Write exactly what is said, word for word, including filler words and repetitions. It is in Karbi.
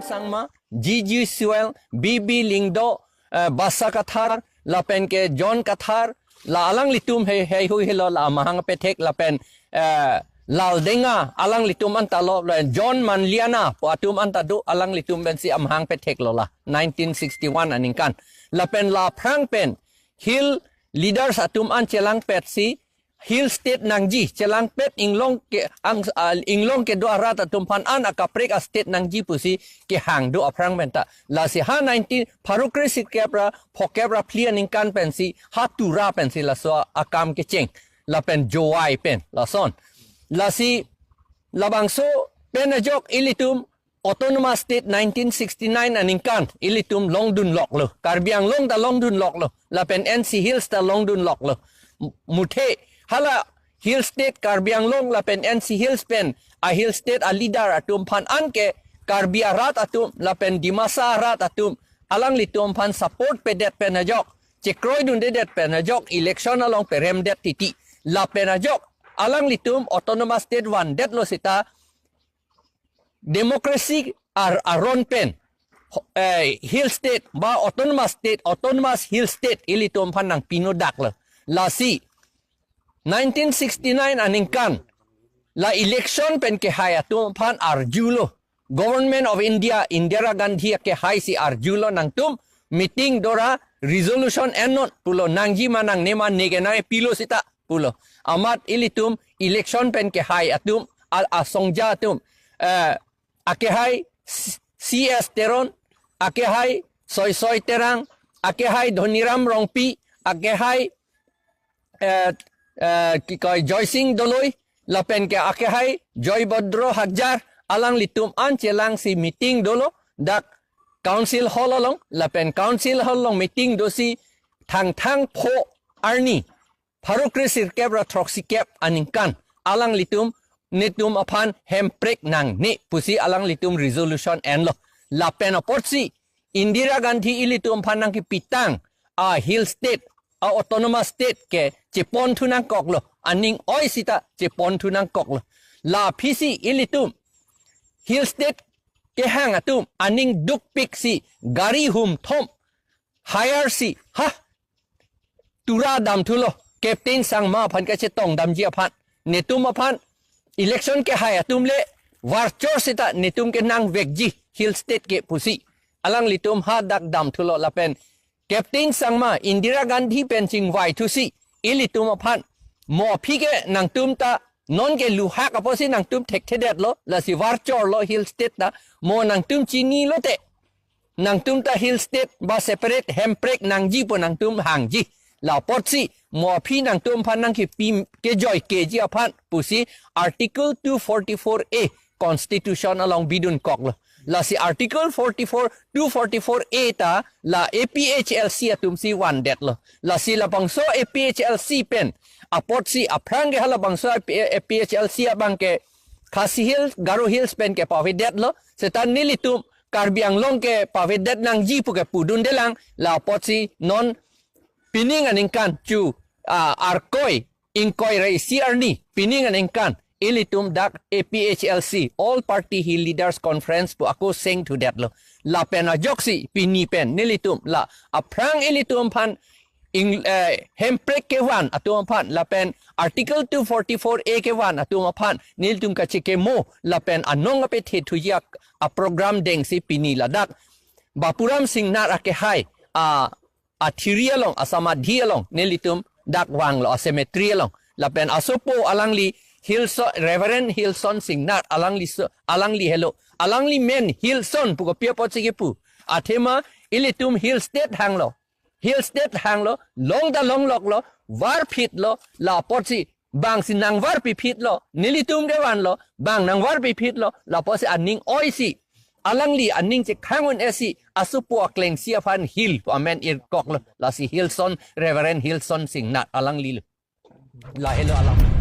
Sangma, G G Sewell, B B Lyngdoh, eh, Basa Kathar, lapen ke John Kathar, la alanglitum hei, heihui helo la amahang apethek lapen, eh, Lal Denga alanglitum anta lo, lapen John Manliana pu atum anta do, alanglitum pensi amahang apethek lo la nineteen sixty-one aningkan. Lapen la aphrang pen Hill leaders atum an chelangpetsi Hill State nangji, chelangpet inglong ke ang, ah, inglong kedo arat atum aphan an akaprek a-state nangji pusi kehang do aphrang penta. Lasi ha nineteen pharo kre sirkep ra phokep ra phli aningkan pensi ha Tura pensi laso akam kecheng. Lapen Jowai pen lason. Lasi labangso pen ajok ilitum Autonomous State nineteen sixty-nine aningkan ilitum longdun loklo. Karbi Anglong ta longdun loklo. Lapen N C Hills ta longdun loklo. M-, muthe hala Hill State Karbi Anglong lapen N C Hills pen a Hill State a leader atum aphan anke Karbi arat atum lapen Dimasa arat atum alanglitum aphan support pedet pen ajok, chekroidundedet pen ajok, election along peremdet titi. Lapen ajok alanglitum Autonomous State vandetlo seta democracy ar-, aron pen, eh, Hill State ba Autonomous State, Autonomous Hill State ilitum aphan nangpinodaklo. Lasi nineteen sixty-nine aningkan la election pen kehai atum aphan arjulo. Government of India, Indira Gandhi akehai si arjulo, nangtum meeting dora resolution ennon pulo, nangji ma nangne ma, neke nangpilo seta pulo. Amat ilitum election pen kehai atum, al asongja atum, eh, akehai C-, C S Teron, akehai Soisoi Terang, akehai Dhoniram Rongpi, akehai, eh, eh, ki koi Joysing Doloi, lapen ke akehai Joybhodro Hakjar, alanglitum an chelangsi meeting dolo dak Council Hall along, lapen Council Hall along meeting dosi Thangthang pho arni pharo kre sirkep ra throksikep aningkan alanglitum netum aphan hemprek nangne pusi alanglitum resolution enlo. Lapen apotsi Indira Gandhi ilitum aphan nangkepitang a Hill State, a Autonomous State ke cheponthu nangkoklo, aning oi seta cheponthu nangkoklo. La aphisi ilitum Hill State kehang atum aning dukpik si gari humthom hire si, ha, Tura damthulo, Captain Sangma aphan kachetong damji aphan. Netum aphan election kehai atum le varchor seta netum ke nangvekji Hill State ke pusi alanglitum hadak damthulo. Lapen Captain Sangma, Indira Gandhi pen chingvaithusi ilitum aphan, mo aphi ke nangtum ta non ke luhak apotsi nangtum thekthedetlo, lasi varchorlo Hill State ta, mo nangtum chinilote nangtum ta Hill State ba separate hemprek nangji pu nangtum hangji. La apotsi mo aphi nangtum aphan nangkepi kejoikeji aphan pusi Article two forty-four A Constitution along bidunkoklo. Lasi Article forty-four, two forty-four A ta la A P H L C atumsi vandetlo. Lasi labangso A P H L C pen apotsi aphrang ke halabangso A P H L C abang ke Khasi Hills, Garo Hills pen ke pavedetlo. Seta nelitum Karbi Anglong ke pavedet nangji pu ke pudundelang, la apotsi non pining aningkan chu, ah, Arkoi ingkoi ra isi arni pining aningkan ilitum dak A P H L C, All Party Hill Leaders Conference pu ako sengthudetlo. Lapen ajoksi pini pen nelitum la aphrang ilitum aphan ing, eh, hemprek kevan atum aphan lapen Article two forty-four A kevan atum aphan nelitum kachekimo lapen anong apethethuji a program dengsi pini ladak Bapuram Singnar akehai a, athiri along, asamadhi along nelitum dak vanglo, a cemetery along. Lapen asopo alangli Hilson, Reverend Hilson Singnar alangli so, alangli helo. Alangli men Hilson pu kopi apotsi kepu? Athema ilitum Hill State hanglo. Hill State hanglo, long ta longloklo, varphitlo, la apotsi bangsi nangvarpiphitlo, nelitum kevanlo, bang nangvarpiphitlo, la apotsi aning oisi alangli aning chekhang un-esi asopo aklengsi aphan Hill pu amen irkoklo, lasi Hilson, Reverend Hilson Singnar alanglilo. Lahelo alang.